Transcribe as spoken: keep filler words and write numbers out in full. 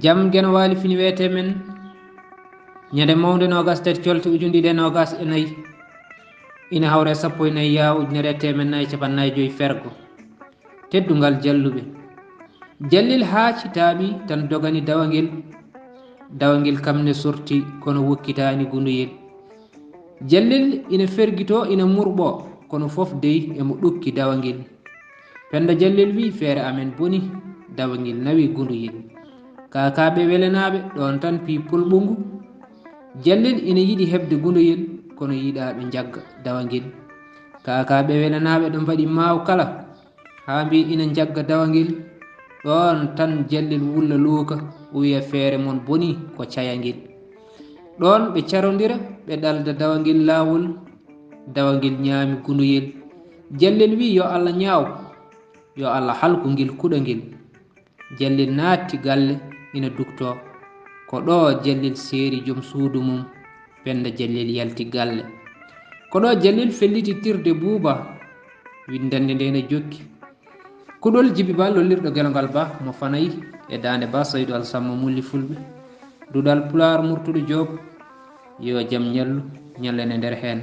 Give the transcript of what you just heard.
Jam Geno Waali fini weete men ñande mawnde noogas tati colte ujunɗiɗi e noogas e nayi, ina hawre sappo e nayi yaa ujunere e teemen nayi e capannaayi joyi fergo. Teddungal jalluɓe. Jallel haaci taaɓi tan dogani dawangel. Dawangel kam ne sorti kono wokkitaani gunduyel. Jallel ina fergito ina murɓo kono fof dey emo ɗukki dawangel. Penda Jallel wi feere amen boni, dawangel nawi gunduyel. Kaakaaɓe welenaaɓe ɗoon tan pii polɓongu. Jallel ina yiɗi heɓde gunduyel kono yiɗaa ɓe njagga dawangel. Kaakaaɓe welenaaɓe ɗo mbaɗi maaw kala haa mbi ina njagga dawangel. Ɗoon tan Jallel wulla luuka o wiya feere mon boni ko cayangel. Ɗoon ɓe carondira ɓe ɗalda dawangel laawol. Dawangel ñaami gunduyel. Jallel wi yo Allah ñaaw, yo Allah halku ngel kuɗangel. Jallel naatti galle ina duktoo. Ko ɗo Jallel seeri joom suudu mum. Penda Jallel yalti galle. Ko ɗo Jallel felliti tirde Buuba. Winndannde nde ene jokki. Kuɗol Jibi Ba lollirɗo gelongal Ba mo Fanay e daande Ba Saydu Alsamma Mulli Fulɓe. Duɗal Pulaar Murtuɗo Joob. Yo jam ñallu ñallene nder heen.